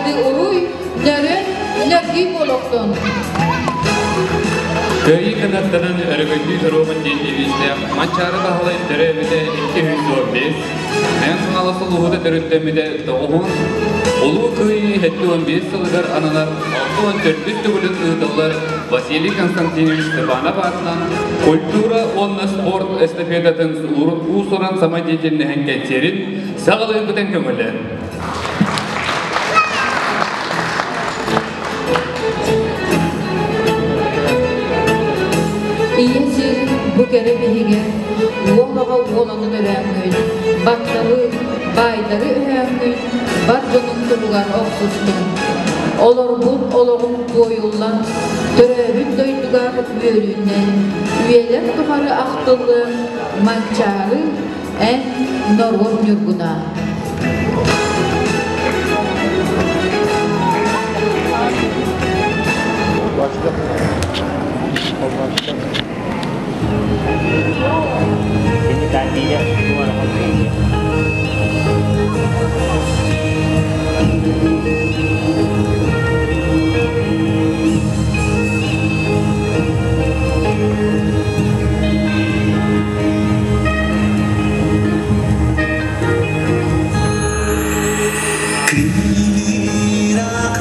Арды уруй, нөрөн, нөргүй буолуохтун! Кыайыы кынаттанан өрөгөйдүү туруомун диэн девизтээх Манчаары Баһылай төрөөбүтэ 215, Мэҥэ Хаҥалас улууһута төрүттэммитэ тоҕуһун, Улуу Кыайыы 75 сылыгар ананар 64 төгүлүн ыытыллар Василий Константинович Степанов аатынан культура уонна спорт эстафетатын уус-уран самодеятельноһын кэнсиэрин саҕалыырбытын көҥүлэ. Ийэ сир бу кэрэ биһигэ уол оҕо уоланын өрөөҥҥүн, батталы, баайдары өһөөҥҥүн бар дьонун туһугар охсустуҥ. Олорбут олоҕуҥ туойуллан, төрөөбүт дойдугар үөрүүнэн, үйэлэр тухары ахтыллыаҥ Манчаары эн норуот ньургуна.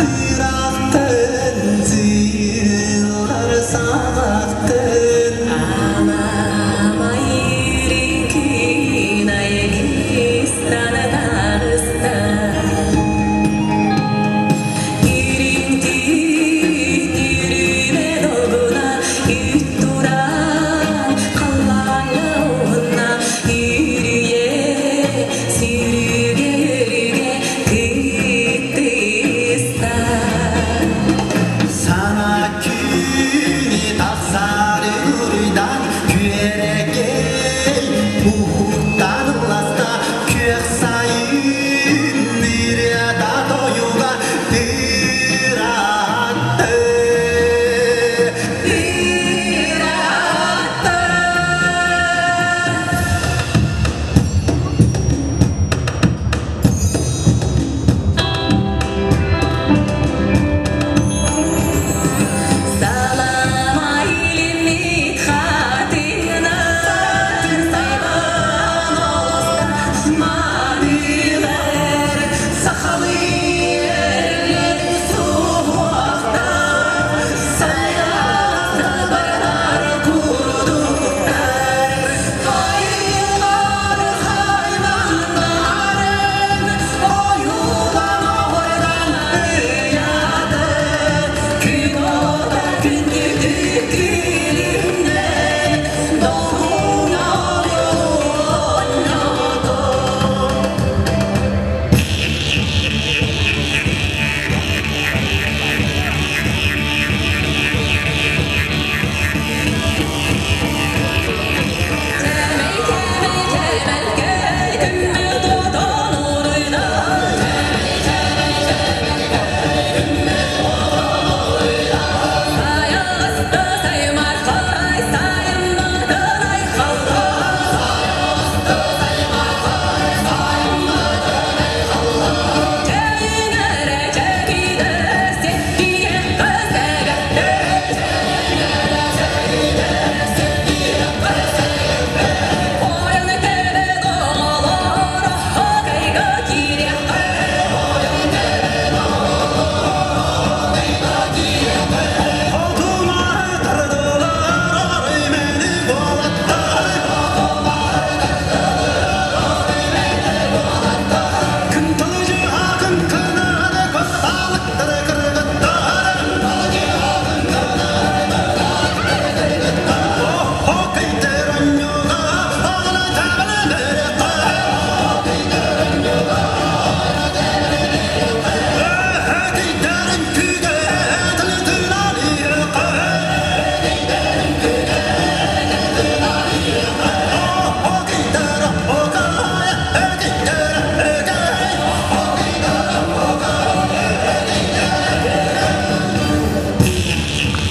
Кыыра-кыырахтан сыылар саҕахтан Сана күнү тахсары уруйдан күөрэгэй уһуктан ылласта күөх сайын ырыата тойуга ыраатты ыраатты.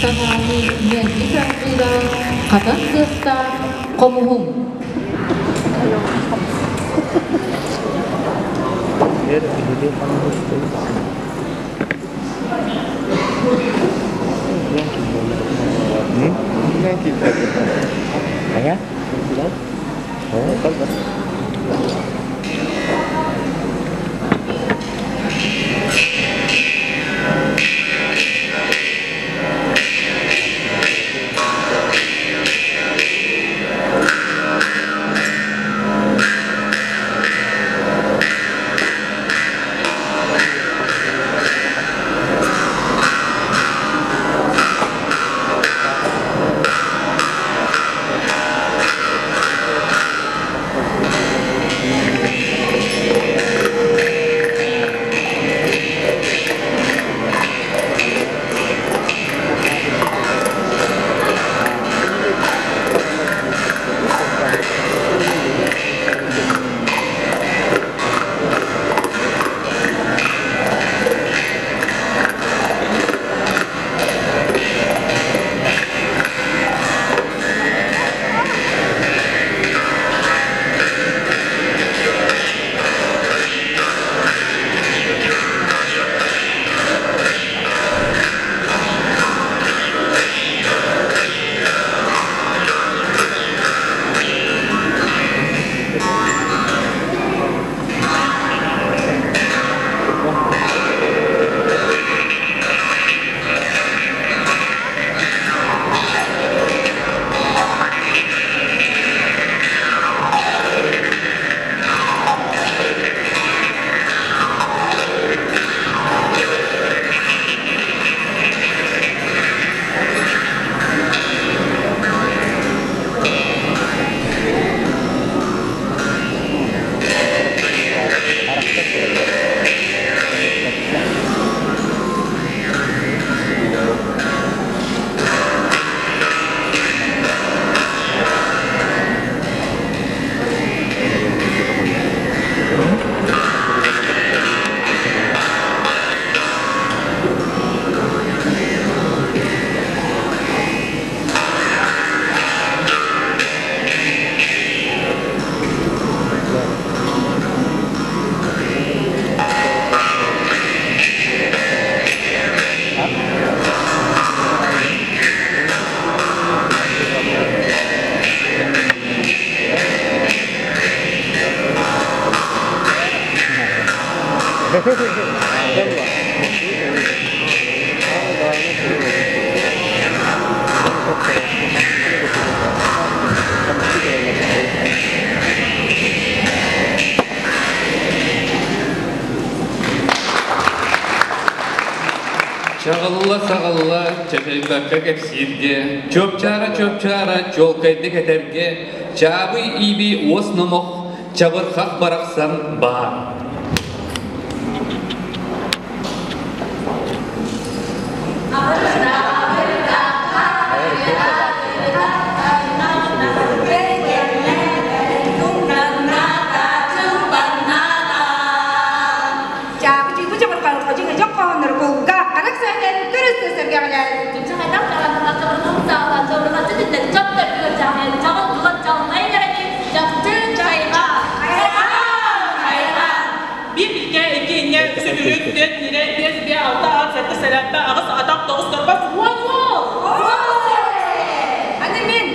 Санааны мэлдьи саргыылаах, хатан кыахтаах хомуһум. Чаҕылла-саҕылла чачайбакка кэпсииргэ, чуопчаара-чуопчаара чуолкайдык этэргэ чаабый ииби уос номох чабырхах барахсан баар. Биир билгэ, икки инньэ, үс үтүрүк, түөрт ньирэй, биэс биэ, алта ат, сэттэ сэлээппэ, аҕыс атах, тоҕус торбос, уон уол! Аны мин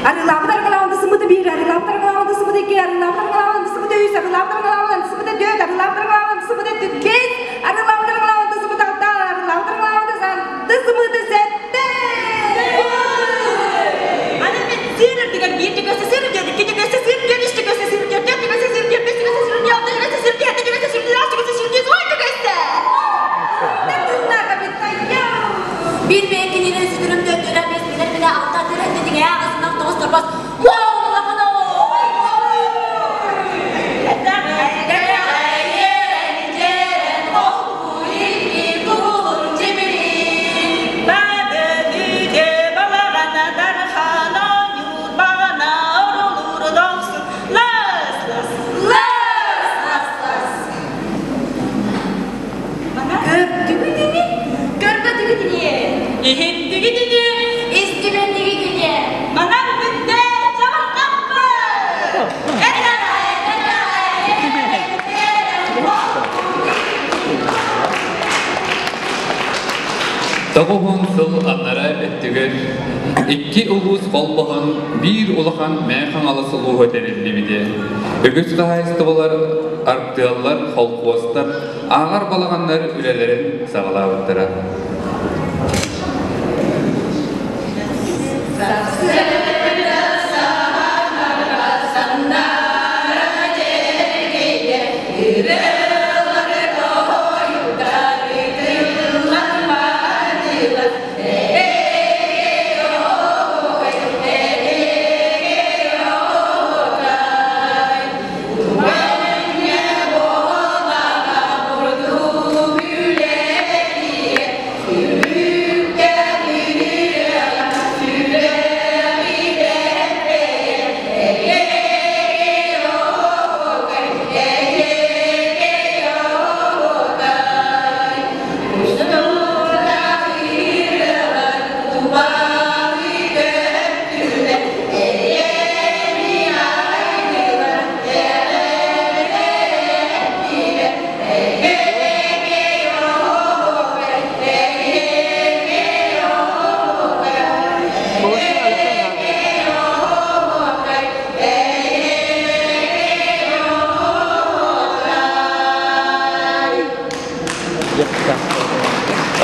арыылаабыт арыгылаабыт сымыты биир, арыылаабыт арыгылаабыт сымыты икки, арыылаабыт арыгылаабыт сымыты үс, арыылаабыт арыгылаабыт сымыты түөрт, арыылаабыт арыгылаабыт сымыты биэс, арыылаабыт арыгылаабыт сымыты алта, арыылаабыт арыгылаабыт алты сымыты сэттэ! Аны мин сир үрдүгэр биир түгэсэ сир үрдүгэр, икки түгэсэ сир үрдүгэр, үс түгэсэ сир үрдүгэр, түөрт түгэсэ сир үрдүгэр, бэс түгэсэ сир үрдүгэр, алта түгэсэ сир үрдүгэр, сэттэ түгэсэ сир үрдүгэр, аҕыс түгэсэ сир үрдүгэр, уон түгэсэ! Биир бэйэ кинини сүтүрүм төрдүнэ бэс билэр билэ алта тыр этитиҥэ аҕысынан тоҕус торбос уон улахан Көрдүгүт ини? Көрбөтүгүт ини? Иһиттигит ини? Истибэтигит ини? Манан бүттэ чабырҕахпыт! Тоҕуһун сыл аннара өттүгэр Икки улуус холбоһон биир улахан Мэҥэ Хаҥалас улууһа тэриллибитэ. Үгүс хаһаайыстыбалар, артыаллар, холкуостар, ааҕар балаҕаннар үлэлэрин саҕалаабыттара.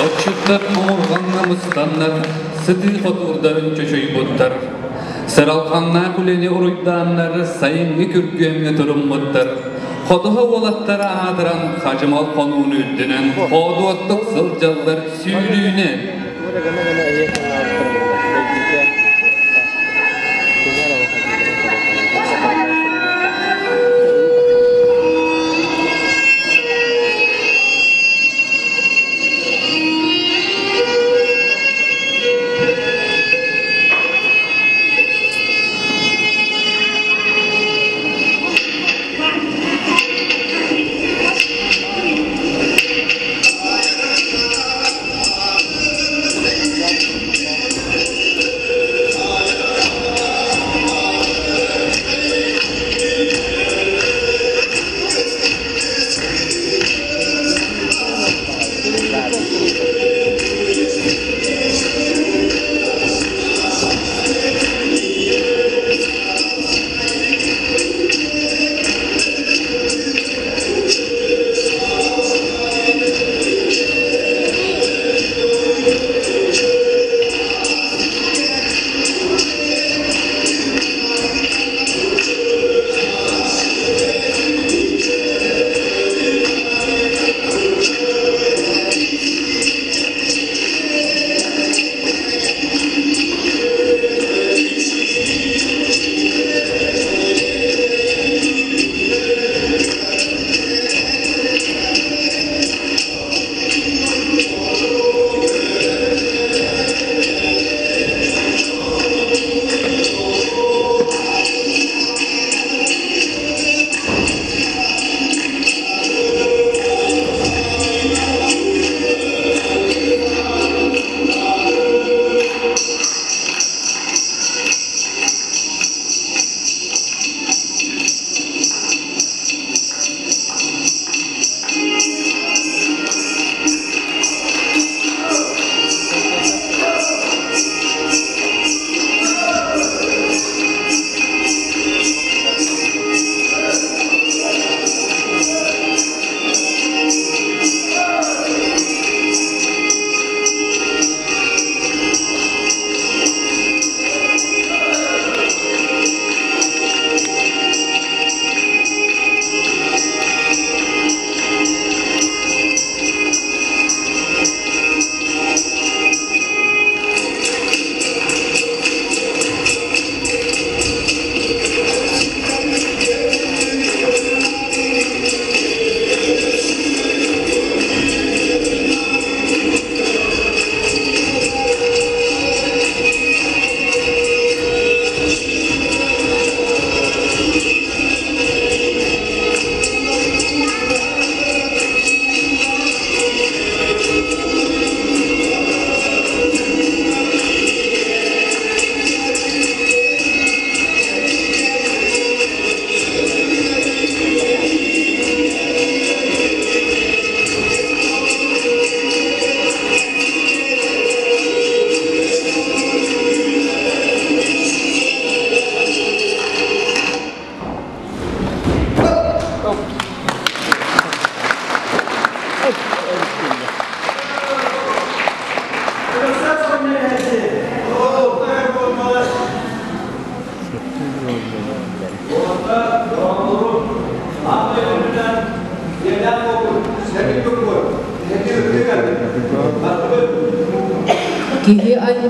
Отчуттар омурҕаҥҥа мустаннар, сытыы хотуурдарын чочуйбуттар, сыралҕаннаах үлэни уруйдааннар сайыҥҥы күргүөмҥэ туруммуттар, ходуһа уолаттара аатыран хадьымал хонууну үрдүнэн хоодуоттук сылдьаллар сүүрүүнэн.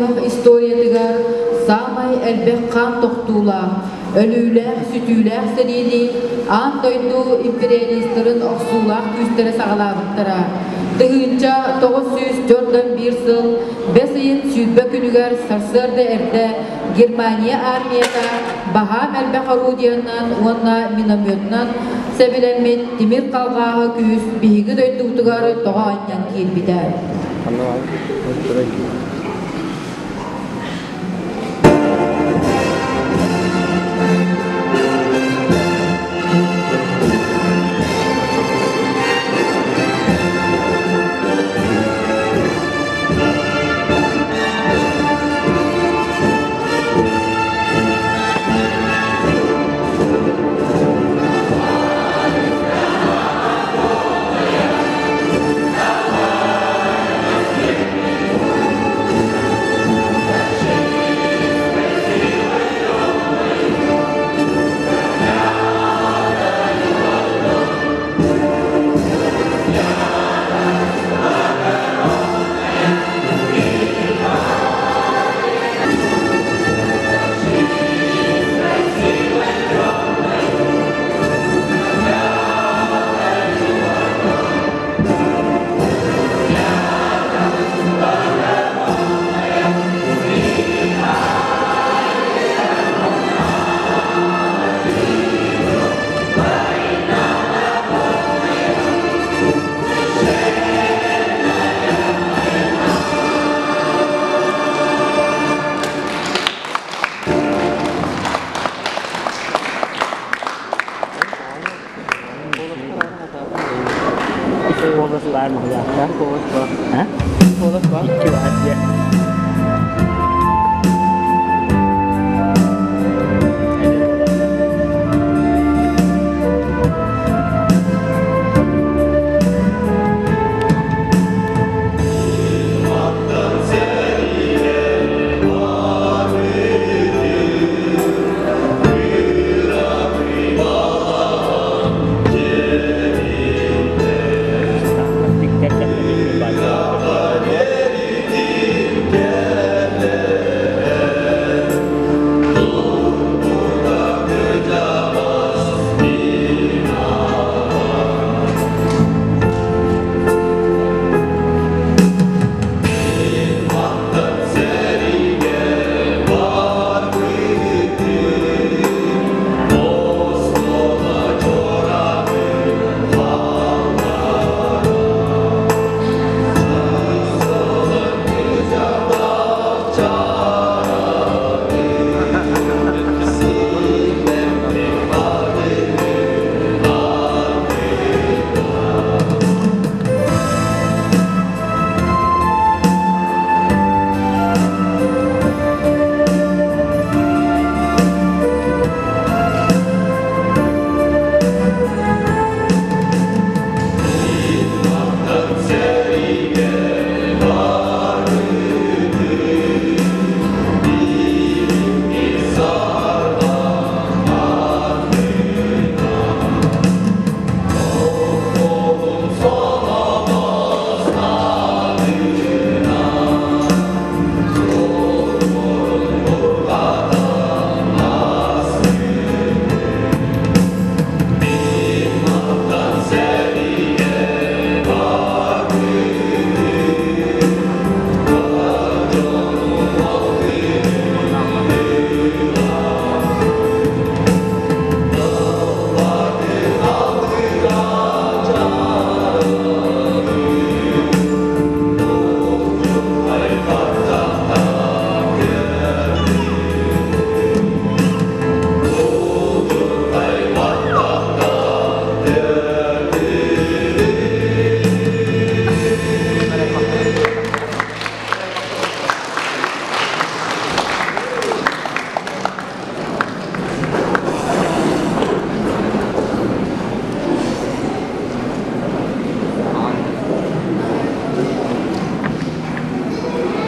омук-аймах историятыгар саамай элбэх хаан тохтуулаах, өлүүлээх-сүтүүлээх сэриини аан дойду империалистарын охсуулаах күүстэрэ саҕалаабыттара. 1941 сыл бэс ыйын 20 күнүгэр сарсыарда эрдэ Германия армията баһаам элбэх орудиянан уонна минометунан сэбилэммит тимир халҕааһы күүс биһиги дойдубутугар тоҕо анньан киирбитэ.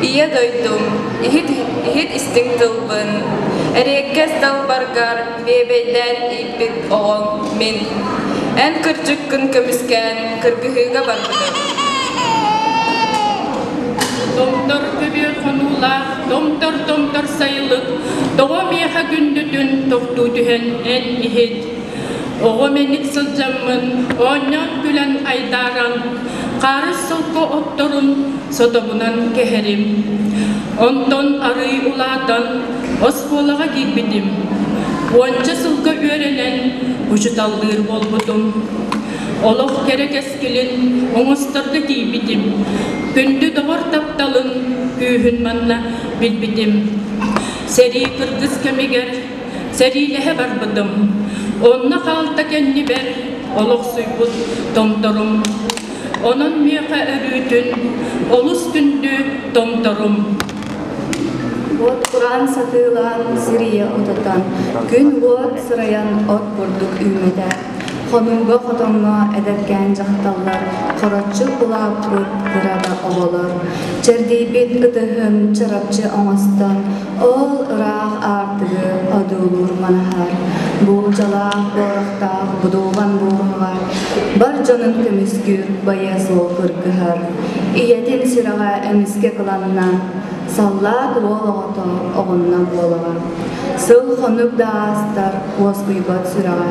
Ийэ дойдум, иһит, иһит истиҥ тылбын, эриэккэс далбаргар биэбэйдээн ииппит оҕоҥ мин. Эн кырдьыккын көмүскээн кыргыһыыга барбытым. Томтор көбүөр хонуулар тапталлаах томтор-томтор сайылык, тоҕо миэхэ күндүтүн тохтуу түһэн эн иһит. Оҕо мэник сылдьаммын, оонньоон күлэн айдааран, хаарыс солко отторун сотобунан кэһэрим. Онтон арыый улаатан, оскуолаҕа киирбитим. Уонча сылга үөрэнэн, учуталлыыр буолбутум. Олох кэрэ кэскилин оҥосторго тиийбитим. Күндү доҕор тапталын күүһүн манна билбитим. Сэрии кыргыс кэмигэр сэриилэһэ барбытым. Онно хаалта кэннибэр олохсуйбут томторум. Онон миэхэ өрүүтүн олус күндү томторум. Уот кураан сатыылаан сирийэ утатан, күн уот сырайан от курдук үүммүтэ. Хонууга хотоҥҥо эдэркээн дьахталлар хороччу улааппыт кыра да оҕолор чэрдийбит ытыһын чарапчы оҥостон ол ыраах аартыгы одуулуур манаһар буулдьалаах буорахтаах будулҕан буурҕаҕа бар дьонун көмүскүүр байыас уол кыргыһар ийэтин сүрэҕэ эмискэ кыланна саллаат уол оҕото оҕунна буолаҕа Сыл-хонук да аастар уоскуйбат сүрэҕэ,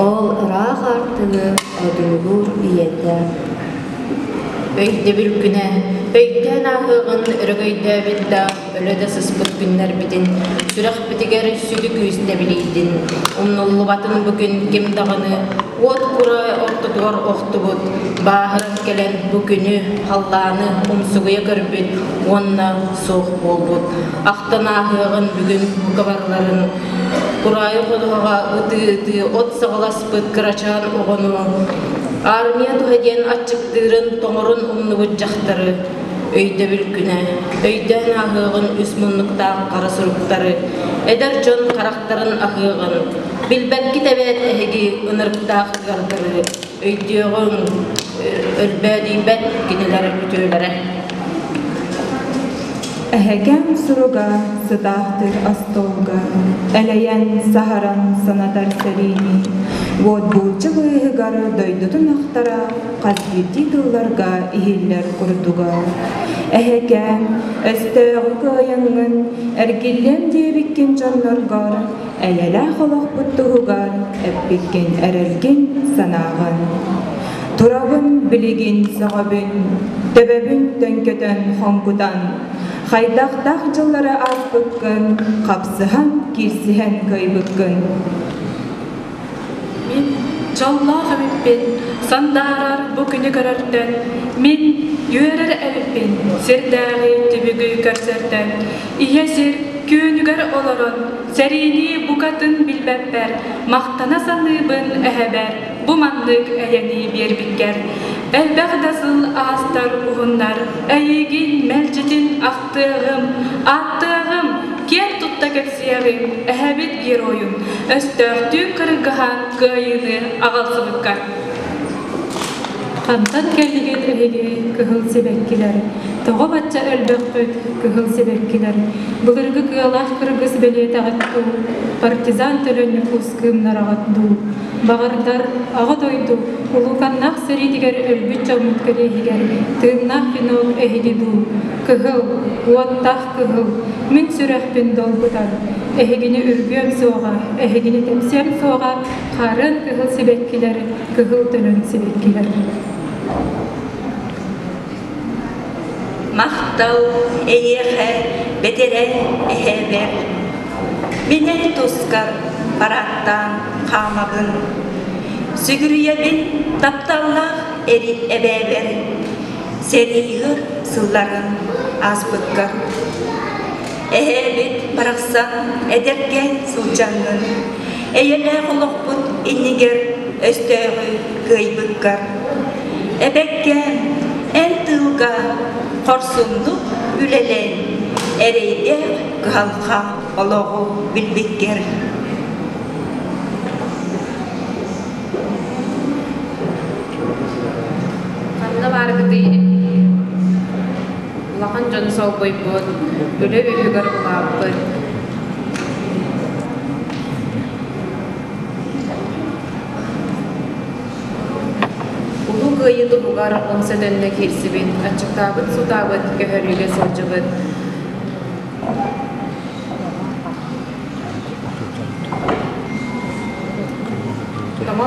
ол ыраах аартыгы одуулуур ийэтэ. Өйдөбүл күнэ, өйдөөн ааһыаҕын өрөгөйдөөбүт да, өлө да сыспыт күннэрбитин сүрэхпитигэр сүдү күүстэ билийдин, умнуллубатын бу күн ким даҕаны уот кура ортотугар охтубут, бааһыран кэлэн бу күнү, халлааны умсугуйа көрбүт уонна суох буолбут. Ахтан ааһыаҕын бүгүн бука барыларын кураайы ходуһаҕа ытыы-ытыы от саҕаласпыт кырачаан оҕону, армия туһа диэн аччыктыырын, тоҥорун умнубут дьахтары, өйдөбүл күнэ, өйдөөн ааһыаҕын үс муннуктаах хара суруктары, эдэр дьон харахтарын аһыаҕын, билбэккит эбээт эһиги ынырыктаах ыардары, өйдүөҕүҥ, өлбөөдүйбэт кинилэр үтүөлэрэ. Эһэкэм суруга сытаахтыыр остуолга, элэйэн, саһаран санатар сэриини, уот-булчу быыһыгар дойдутун ахтара хас биирдии тылларга иһиллэр курдуга. Эһэкэм, өстөөҕү кыайаҥҥын, эргиллиэм диэбиккин дьонноргор, эйэлээх олохпут туһугар эппиккин эрэлгин санааҕын. Турабын билигин сөҕөбүн, төбөбүн төҥкөтөн хоҥкутан, хайдахтаах дьыллары ааспыккын, хапсыһан, киирсиһэн кыайбыккын. Мин дьоллоох эбиппин, сандаарар бу күнү көрөртөн, мин үөрэр эбиппин, сирдээҕи түбүгү көрсөртөн, ийэ сир күөнүгэр олорон, сэриини букатын билбэппэр, махтана саныыбын эһэбэр, бу маннык эйэни биэрбиккэр. Элбэх да сыл аастар уһуннар, эйигин мэлдьитин ахтыаҕым, ааттыаҕым, киэн тутта кэпсиэҕим эһэбит геройун, өстөөхтүү кыргыһан кыайыыны аҕалсыбыккар. Хантан кэллигит эһиги кыһыл сибэккилэр? Тоҕо бачча өлбөххүт кыһыл сибэккилэр? Былыргы кыалаах кыргыс бэлиэтэҕит дуу, партизан төлөн Ньукуус кыымнараҕыт дуу? Баҕардар, Аҕа дойду улууканнаах сэриитигэр өлбүт дьоммут кэриэһигэр тыыннаах венок эһиги дуу, кыһыл, уоттаах кыһыл, мин сүрэхпин долгутан, эһигини үргүөм суоҕа, эһигини тэпсиэм суоҕа, хаарыан кыһыл сибэккилэр, кыһыл төлөн сибэккилэр. Махтал эйиэхэ бэтэрээ эһээбэр, мин эн тускар парааттаан хаамабын. Сүгүрүйэбин тапталлаах эбээбэр, сэрииһэр сылларын ааспыккар. Эһээбит барахсан эдэркээн сылдьаҥҥын, эйэлээх олохпут иннигэр өстөөҕү кыайбыккар. Эбэккээн, эн тыылга хорсуннук үлэлээн, эрэйдээх кыһалҕа олоҕу билбиккэр. Ханна бааргытый улахан дьону солбуйбут, үлэ үөһүгэр улааппыт. Улуу Кыайыы туһугар умса төннө киирсибит, аччыктаабыт, сутаабыт, көһөрүүгэ сылдьыбыт.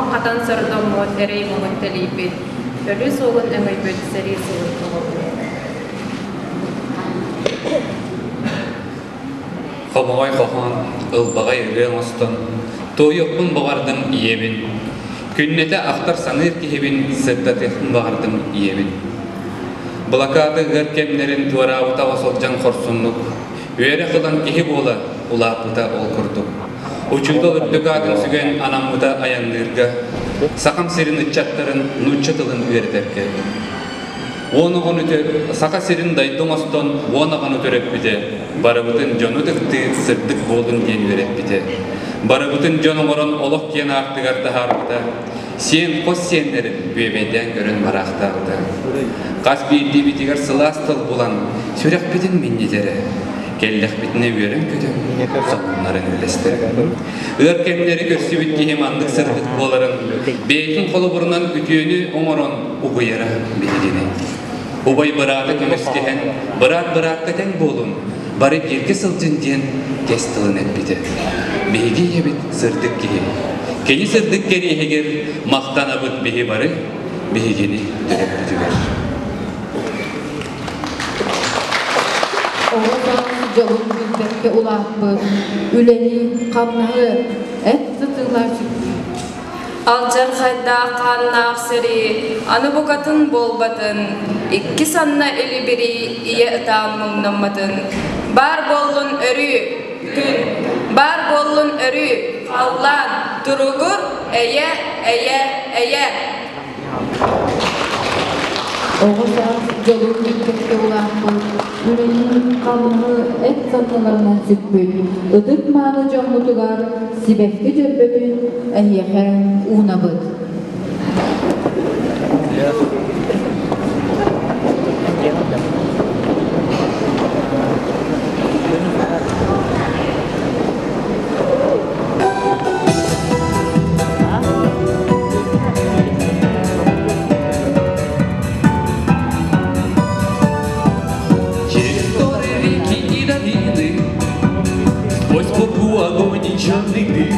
Тоҥон-хатан сордоммут, эрэй муҥун тэлийбит, өлүү суолун өҥөйбүт сэрии сылын оҕобун. Хомоҕой хоһоон, ылбаҕай ырыа оҥостон, туойуохпун баҕардым ийэбин. Күннэтэ ахтар-саныыр киһибин сырдатыахпын баҕардым ийэбин. Былакааты ыар кэмнэрин туораабыта сылдьан хорсуннук, үөрэх ылан киһи буола улааппыта ол курдук. Учуутал үрдүк аатын сүгэн анаммыта айанныырга, Сахам сирин ыччаттарын нуучча тылын үөрэтэргэ. Уон оҕону Саха сирин дойду оҥостон уон оҕону төрөппүтэ, барыбытын дьону ытыктыы сырдык буолун диэн үөрэппитэ. Барыбытын дьон оҥорон олох киэн аартыгар таһаарбыта, сиэн хос сиэннэрин бүөбэйдээн көрөн бараахтаабыта. Хас биирдиибитигэр сылаас тыл булан, сүрэхпитин минньитэрэ. Кэллэхпитинэ үөрэн-көтөн, сонуннарын үллэстэрэ. Ыар кэмнэри көрсүбүт киһи маннык сырдык буоларын, бэйэтин холобурунан үтүөнү оҥорон угуйара биһигини. Убай бырааты көмүскэһэн, быраат быраакка тэҥ буолун, бары бииргэ сылдьын диэн кэс тылын эппитэ. Биһиги ийэбит сырдык киһи. Кини сырдык кэриэһигэр махтанабыт биһи бары биһигини төрөппүтүгэр. Оҕо саас дьолун билбэккэ улааппыт, үлэни, хамнаһы эт сытыылаах Алдьархайдаах хааннаах сэрии аны букатын буолбатын, икки санна илибирии ийэ ытаан муҥнамматын. Баар буоллун өрүү, күн, баар буоллун өрүү, халлаан, туругур, эйэ, эйэ, эйэ. Оҕо саас дьолун билбэккэ улааппыт, үлэни, хамнаһы эт санныларынан сүкпүт ытык-мааны дьоммутугар сибэкки дьөрбөтүн эһиэхэ уунабыт. Через горы, реки и долины, Сквозь пургу, огонь и черный дым,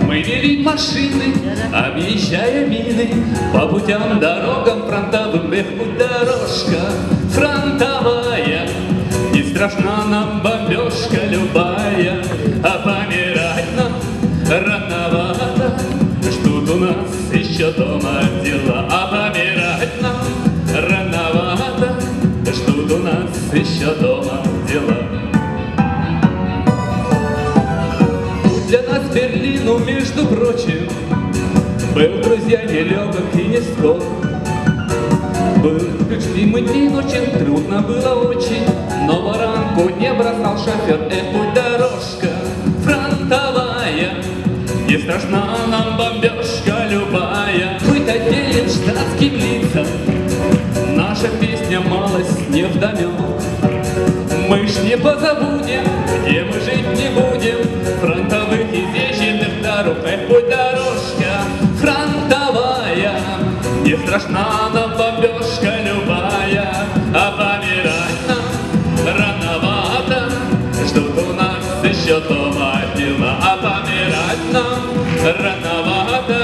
Мы вели машины, объезжая мины, По путям, дорогам фронтовым, Эх, путь дорожка фронтовая, Не страшна нам бомбежка любая, А помирать нам рановато, Ждут у нас еще дома дела, А помирать нам рановато, Ждут у нас еще дома дела. Путь для нас Берлину, между прочим, Был, друзья, нелегок и не скор. Был шли мы дни и ночи, трудно было очень, Но воронку не бросал шофер, Эх, путь дорожка фронтовая, Не страшна нам бомбежка любая. Быть отдельным штатским лицам, Наша песня малость не вдомек. Мы ж не позабудем, где мы жить не будем, Фронтовых изъезженных дорог, Эх, путь дорожка фронтовая, Не страшна нам бомбежка любая, А помирать нам рановато, Ждут у нас еще дома дела, А помирать нам рановато,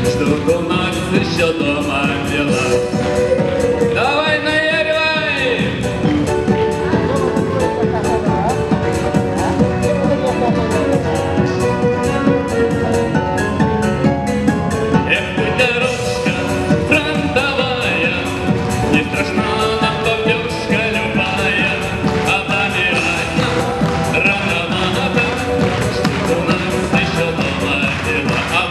Ждут у нас еще дома дела. Давай, наяривай! Эх, путь дорожка фронтовая, Не страшна нам бомбежка любая, А помирать нам рановато, Ждут у нас еще дома дела, А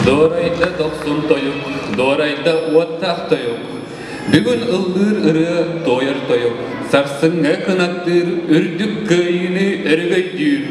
Дуорайда дохсун тойук, дуорайда уоттаах тойук. Бүгүн ыллыыр ырыа туойар тойук, сарсыҥҥа кынаттыыр үрдүк кыайыыны өрөгөйдүүр.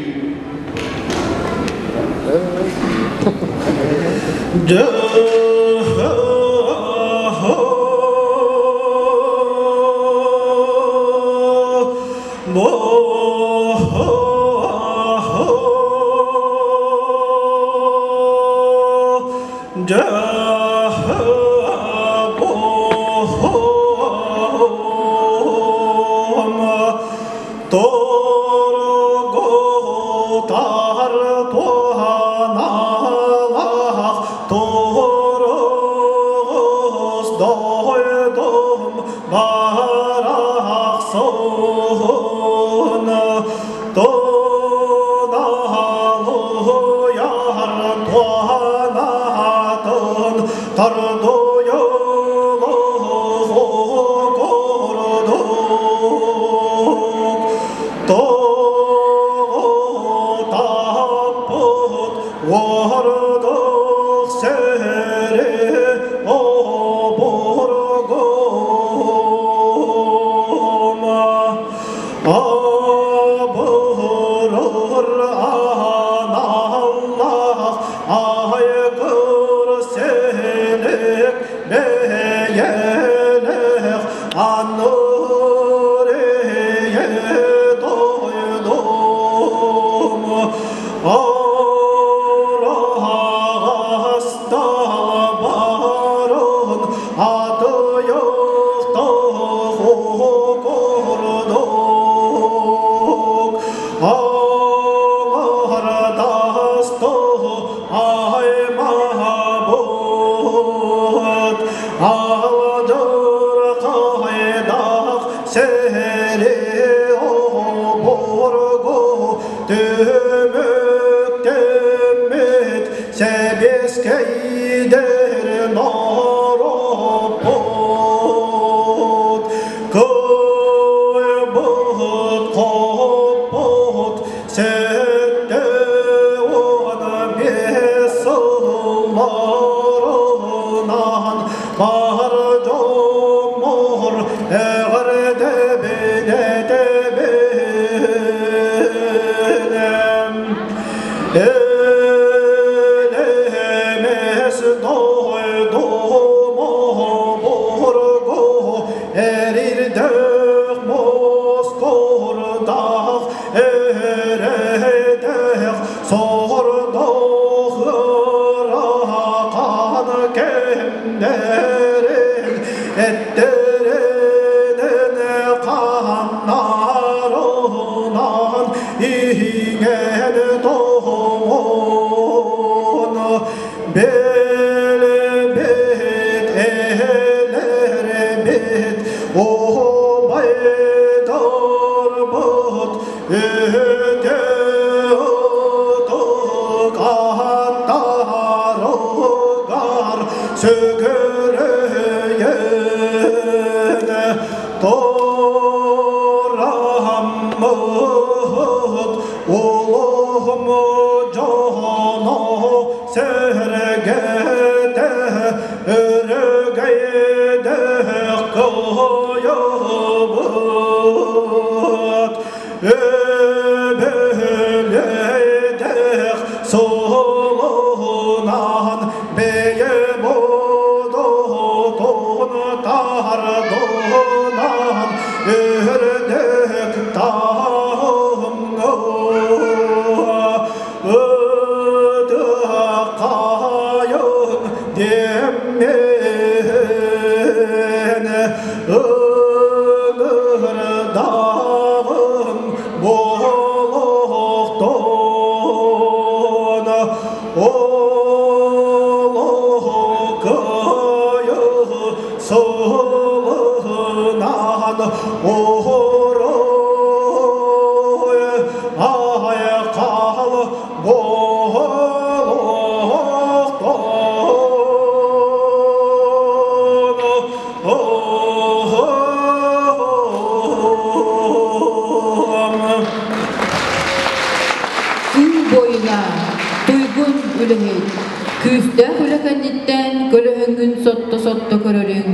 кэнниттэн көлөһүҥҥүн сотто-сотто көрөрүҥ,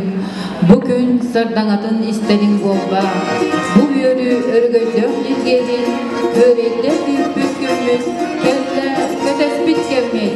бу күн сардаҥатын истэриҥ буолбаах, бу үөрүү өрөгөйдөөх ньиргиэрин күөрэйдэ күүппүт күммүт кэллэ кэтэспит кэммит.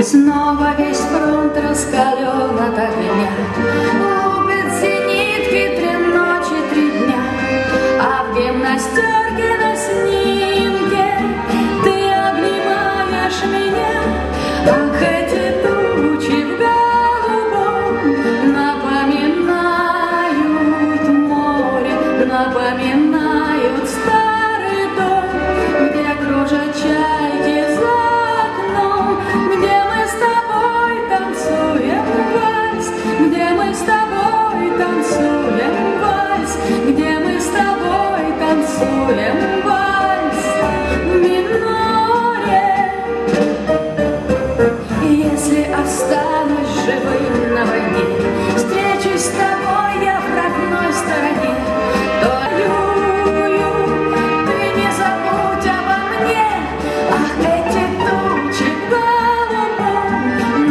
Снова весь фронт раскален от огня, Лупят зенитки три ночи, три дня, А в гимнастерке на снимке Ты обнимаешь меня. Ах, эти тучи в голубом Напоминают море, напоминают старый дом, Где кружат чайки за окном, Где мы с тобой танцуем вальс, Где мы с тобой танцуем вальс, Где мы с тобой танцуем вальс в миноре. Если останусь живым на войне, Встречусь с тобой я в родной стороне, То ты не забудь обо мне. Ах, эти тучи в голубом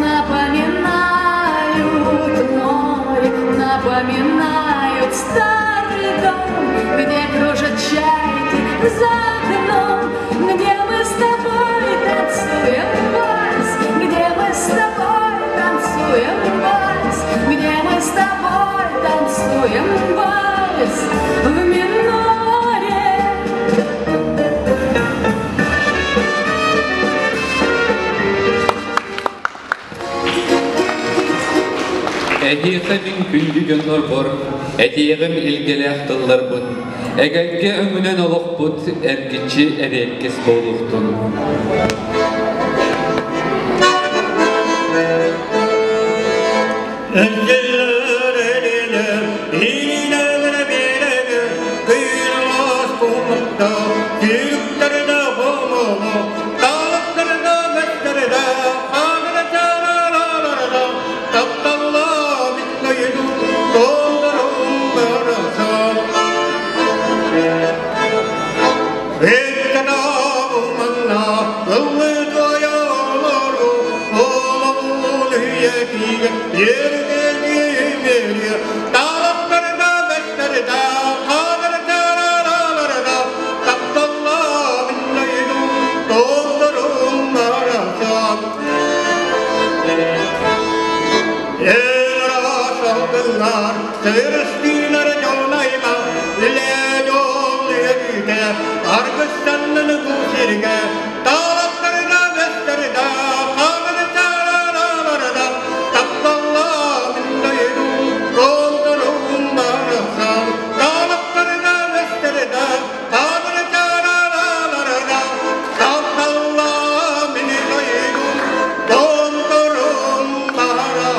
Напоминают море, напоминают старый дом, Где кружат чайки за окном, Где мы с тобой танцуем вальс, Где мы с тобой танцуем вальс, Где мы с тобой танцуем вальс в миноре. Эһиэхэ мин күндү дьоннорбор, этиэҕим илгэлээх тылларбын, эгэлгэ өҥүнэн олохпут эргиччи эриэккэс буолуохтун. тыынар, сырыстыынар дьон аймах, үлэ дьол үөрүүтэ, аргыстаннын бу сиргэ, таалаттарына бэстэрда, хааларда, тапталлаах дойду, томторум барахсан, таалаттарына бэстэрда, хааларда, тапталлаах мин дойду, томторум барахсан.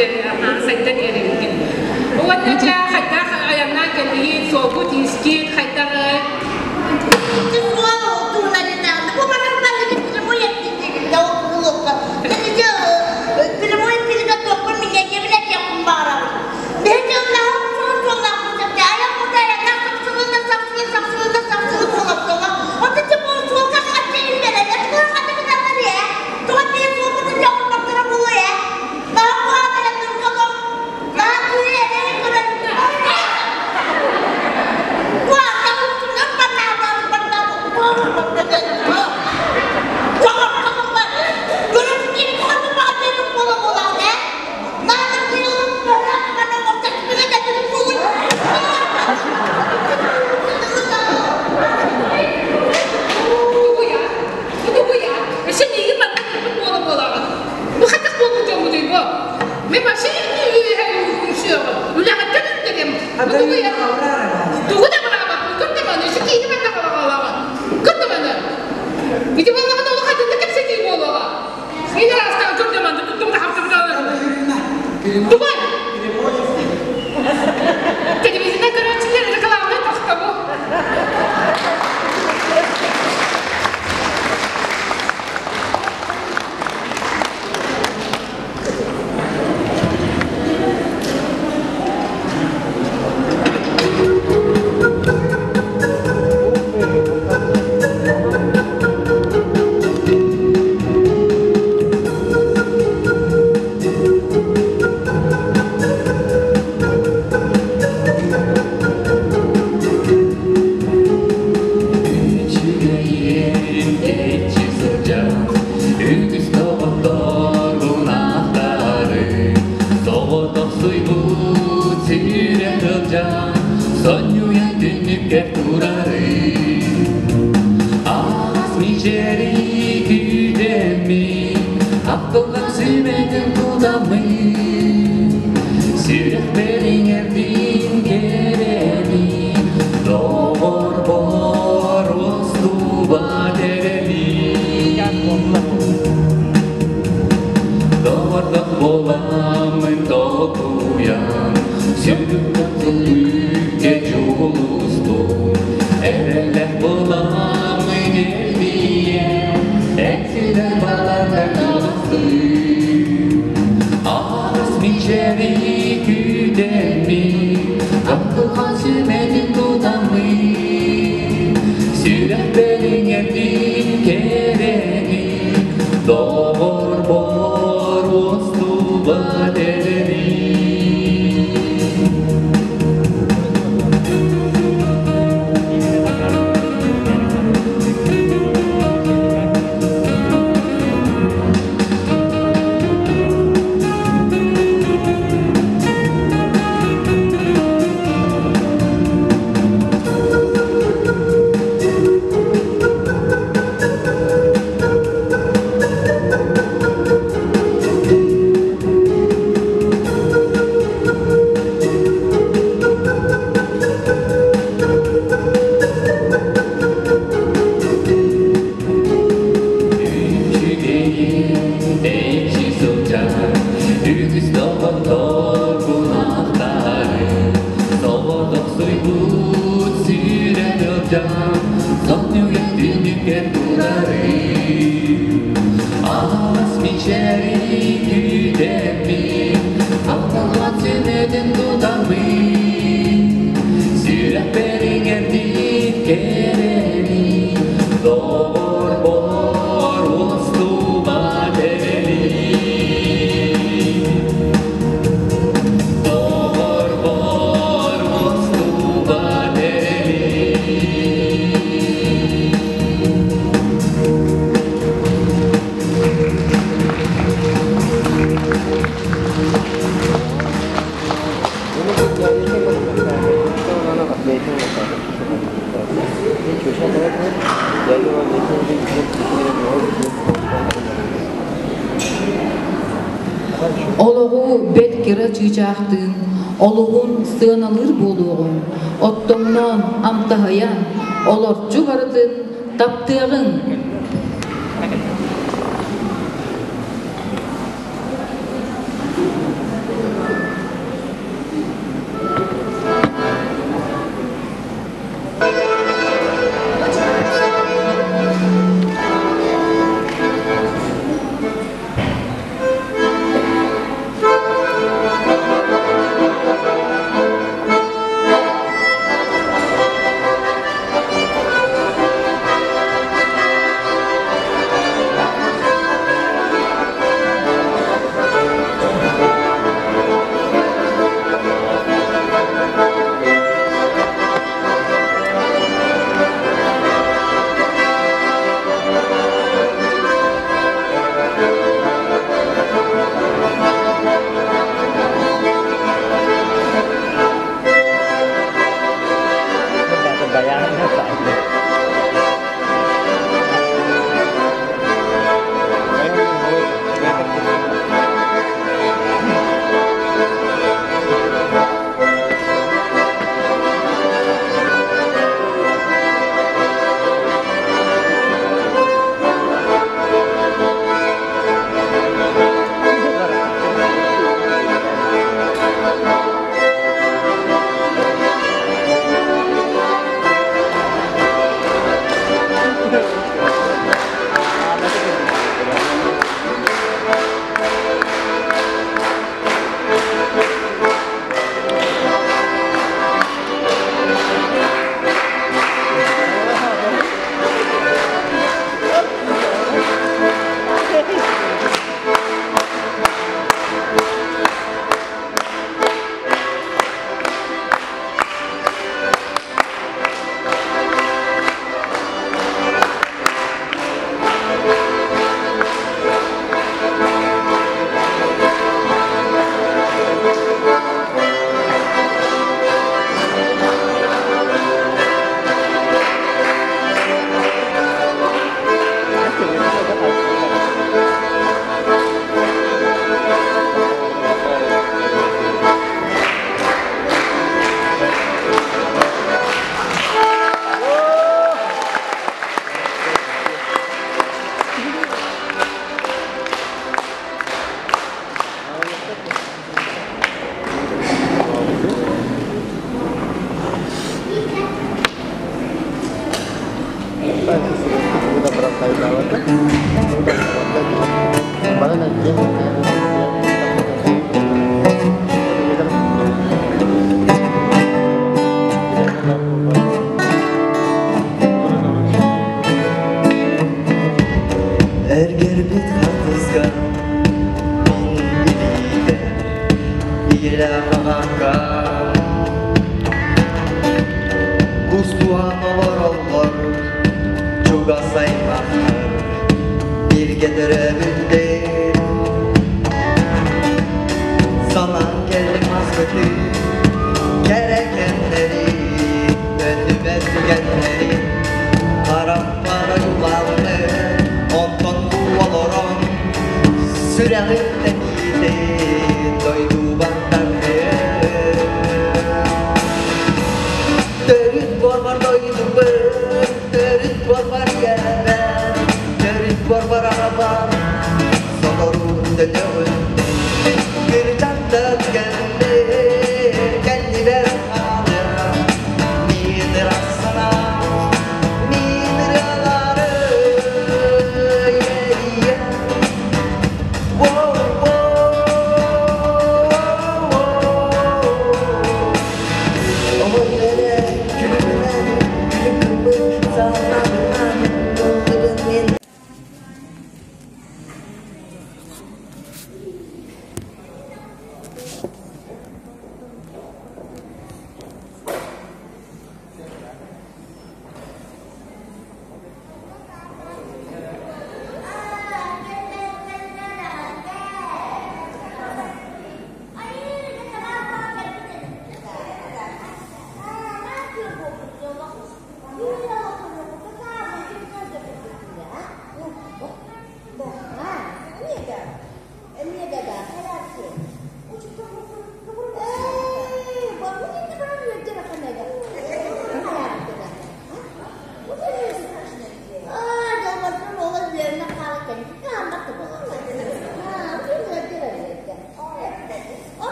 Сайдан иһэр Уонна дьэ хайдах айаннаан кэллигит, суолгут иискит хайдаҕый? Өссө миигин манна кырбыт буола-буолаҕын. Бу хатах буолбут дьоммутуй бу? Мен вообще үлэҕиттэн үктэрим. Тугу да быраабаппын, көрдө маны, өссө киһи манна хараҕалаҕын. Көрдө маны. Ити буоллаҕына олох атыннык кэпсэтии буолуоҕа. Мин араастаан көрдө маны, туттум да хаптым да. Тугай? Телевизордан көрөөччүлэр рекламаны тохтобу. Үчүгэйин кэччи сылдьан, үгүс доҕотторбун-ахтары, соҕотохсуйбут сүүрэ сылдьан, сонньуйан түннүккэ турары. Аас мичэри күүтэммин, ахтыллан сүмэтин тутаммын, сүрэхпэр иҥэрдин кэрэни, доҕорбор устубат эрэли. Доҕордох буоламмын толкуйан, сүрүккэ дьулустум, эрэллээх буоламмын эрдийэн, эксилэр баларга кылыстым. Аас мичэри күүтэммин, Ахтылҕан сүмэтин тутаммын, сүрэхпэр иҥэрдин кэрэни, доҕорбор уостубат эрэли. Үчүгэйин тэйиччи сылдьан, үгүс доҕотторбун ахтары, соҕотохсуйбут сүүрэ сылдьан, сонньуйан түннүккэ турары. Аҕас мичэри күүтэммин, ахтылҕан сүмэтин тутаммын, сүрэхпэр иҥэрдин кэрэни, доҕорбор устубат эрэли. Доҕорбор устубат эрэли. Олоҕу бэрт кыра чыычаахтыын олуһун сыаналыыр буолуоҕуҥ, оттомноон, амтаһыйан, олорчу барытын таптыаҕыҥ. Иччилээх аҕакка Кустуһан олороллор чугас аймахтар бииргэ төрөөбүттэр Санаан кэллим аспыты кэрэ кэмнэри төннүбэт түгэннэри харахпар ойуулаабыты онтон бу олорон сүрэҕим тэбиитэ дойдубар Төрүт буорбар дойдубун, төрүт буорбар ийэбэр, төрүт буорбар аҕабар, сотору төнөҕүн. Кырдьан кэллэр, кэннибэр хаалыам, мин ыраас санаам, мин ырыалары иэйиэм.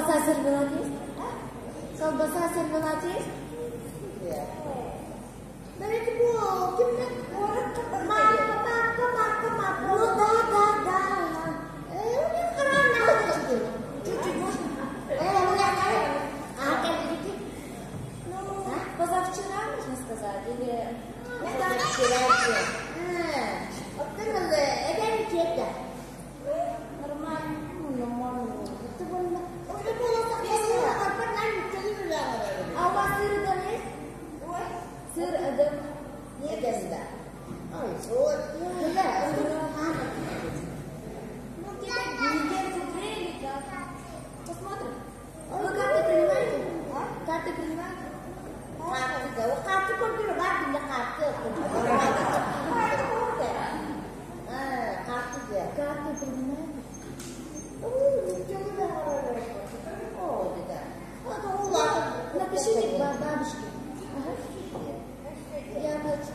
Колбаса сервелат есть? Колбаса сервелат есть? Да ведь Мамка, папка, мамка, папка. Ну да, да, да. У них рано. Чуть-чуть можно? А, как видите? Ну, позавчера, можно сказать, или... Ну да, вчера. Нормально. Нормально. А у вас сыр там есть? Ой, сыр это... Нет, да. Ой, вот. Да, ну, где-то недельку две или как? Посмотрим. Вы карты принимаете? А? Карты принимаете? Карты, да. Карты купили, карты для карты. Карты, да. Карты принимаете? Напишите бабушке. Я хочу.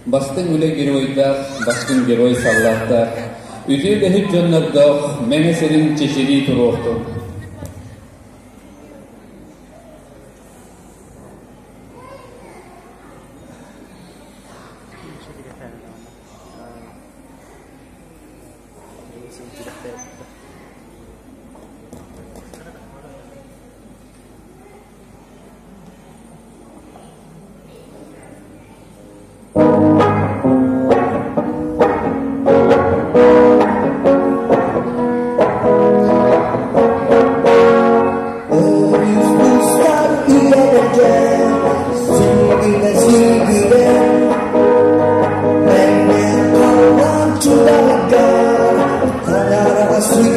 Бастың үле геройдар, бастың герой саллаттар, үтү лехит жоннордох, меңе серин чешири туруохту. Sweet.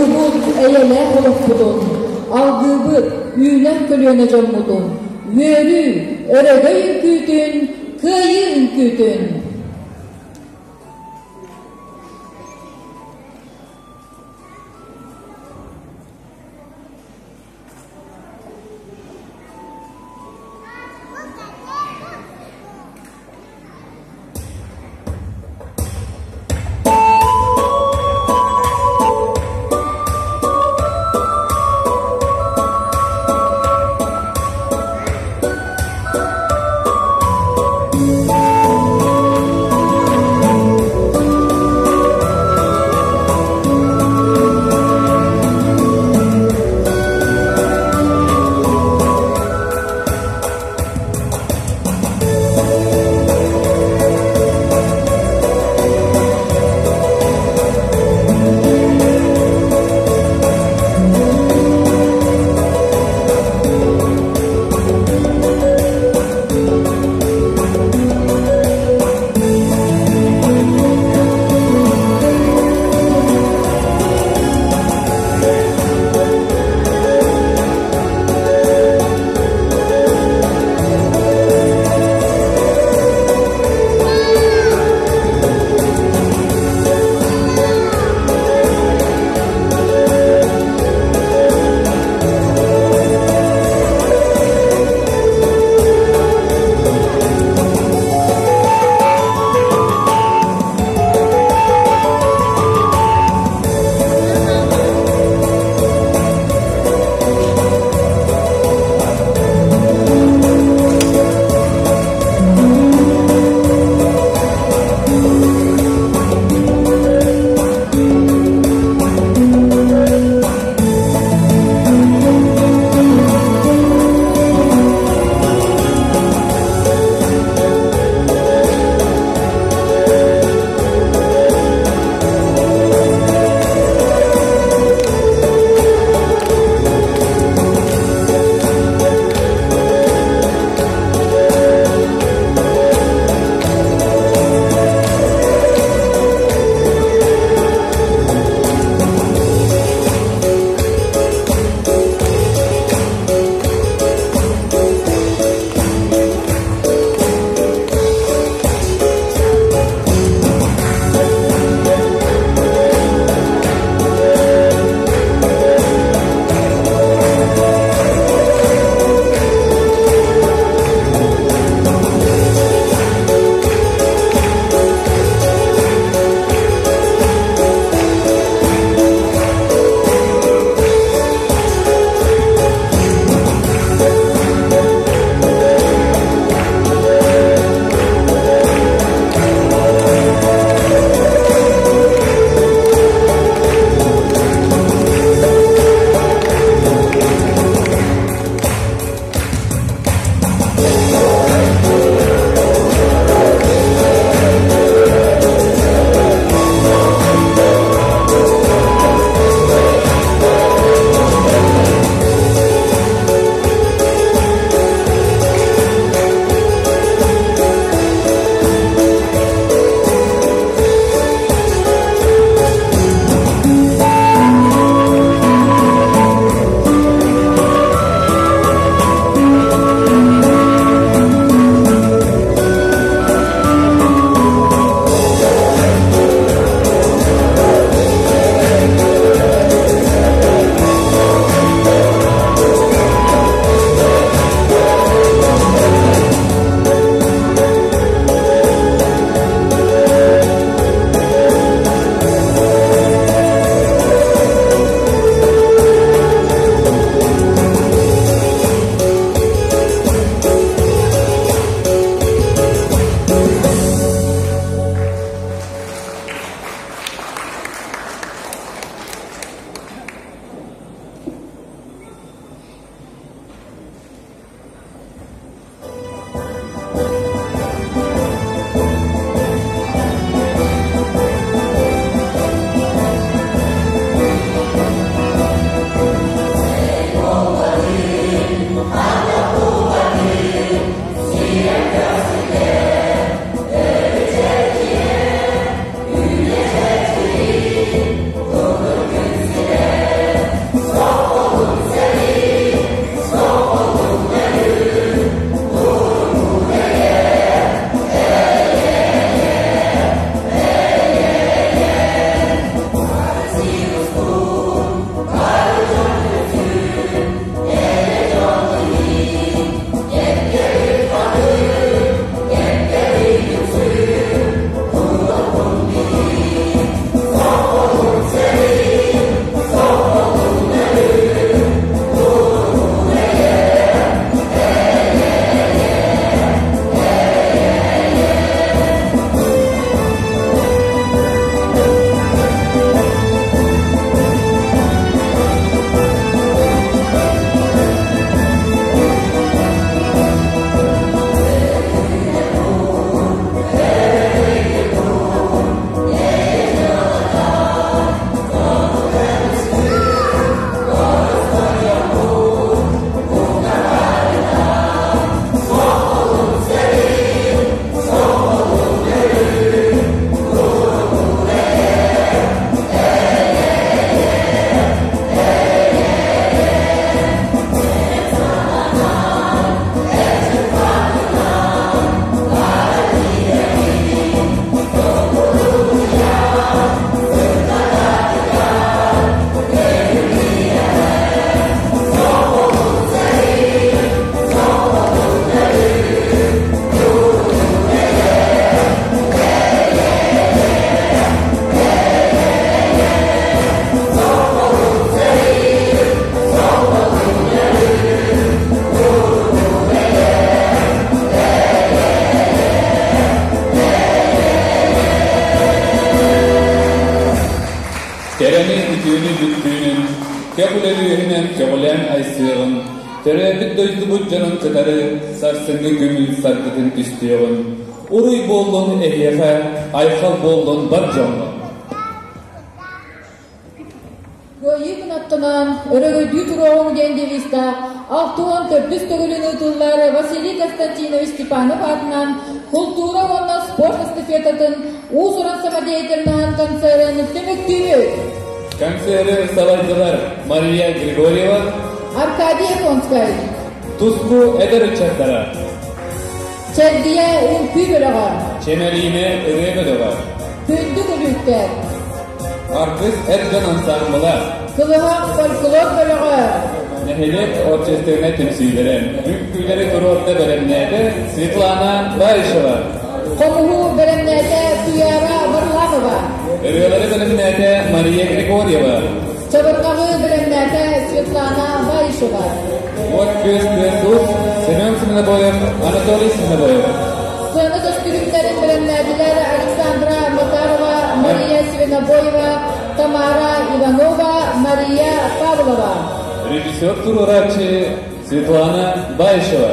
Уруйдуубут эйэлээх олохпутун, алгыыбыт үүнэр көлүөнэ дьоммутун, үөрүү, өрөгөй үҥкүүтүн, кыайыы үҥкүүтүн! көҕүлэр үөһүнэн көҕүлээн айсыаҕын, төрөөбүт дойдубут дьонун кытары сарсыҥҥы көҥүл саргытын түстүөҕүн. Уруй буоллун эһиэхэ, айхал буоллун бар дьоҥҥо! Кыайыы кынаттанан, өрөгөйдүү туруоҕуҥ диэн девизтаах 64 төгүлүн ыытыллар Василий Константинович Степанов аатынан култуура уонна спорт эстафетатын уус-уран самодеятельноһын концерын түмүктүүбүт. Концеры салайдылар Мария Григорьева, Аркадий Японскай, Туску эдэр ыччаттара, Чэрдийэ үҥкүү бөлөҕө, Чэмэлиинэ ырыа бөлөҕө, Күндү күлүүктэр, Аргыс эр дьон ансаамбыла, Кылыһах фольклор бөлөҕө, Нэһилиэк общественнай түмсүүлэрэ, үҥкүүлэри туруорда бэлэмнээтэ Светлана Баишева. Хомуһу бэлэмнээтэ Туяра Варламова. Ырыалары бэлэмнээтэ Мария Григорьева. Чабырҕаҕы бэлэмнээтэ Светлана Баишева. Уот күөс күөс уус Семен Свинобоев, Анатолий Свинобоев. Сыана көстүүмнэрин бэлэмнээтилэр Александра Макарова, Мария Свинобоева, Тамара Иванова, Мария Павлова. Режиссер туруорааччы Светлана Баишева.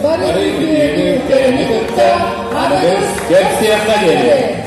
Бары үтүөнү, кэрэни кытта аныгыс кэпсиэххэ диэри.